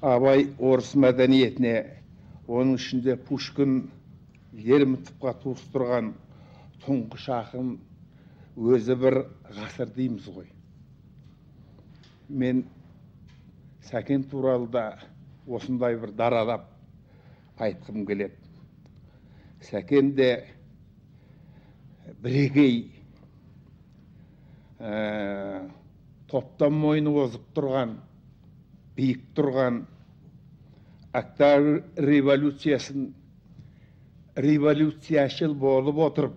Абай орыс мәдениетіне, оның ішінде Пушкин, Лермонтовқа туыстырған тұңғыш ақын, өзі бір ғасыр дейміз ғой. Мен Сәкен туралы да осындай бір даралап айтқым келеді. Сәкен де бірегей, топтан мойны озып тұрған, биік тұрған, Октябрь революциясын революцияшыл болып отырып,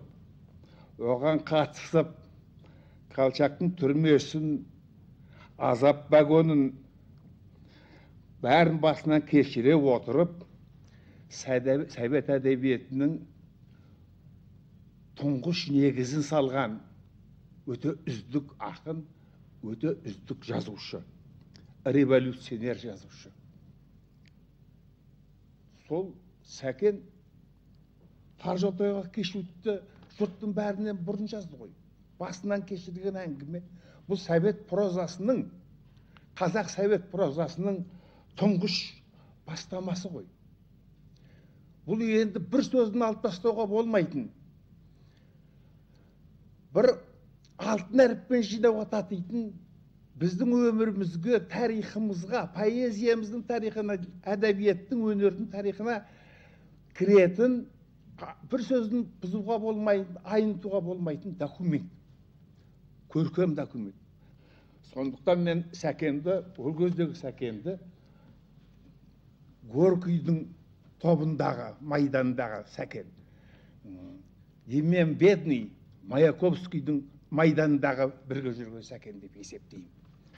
оған қатысып, Колчактың түрмесін, азап вагонын бәрін басынан кешіре отырып, совет әдебиетінің тұңғыш негізін салған өте үздік ақын, өте үздік жазушы, революционер жазушы. Сол Сәкен тар жолтайға кешуді жұрттың бәрінен бұрын жазды ғой. Басынан кешірген әңгіме. Бұл совет прозасының, қазақ совет прозасының тұңғыш бастамасы ғой. Бұл енді бір сөзін алып тастауға болмайтын, бір алтын әріппен жинауға татитын, біздің өмірімізге, тарихымызға, поэзиямыздың тарихына, әдебиеттің, өнердің тарихына кіретін, бір сөзін бұзуға болмайтын, айнытуға болмайтын документ, көркем документ. Сондықтан мен Сәкенді, ол кездегі Сәкенді Горькийдің тобындағы, майдандағы Сәкен, Демьян Бедный, Маяковскийдің майдандағы бірге жүрген Сәкен деп есептеймін.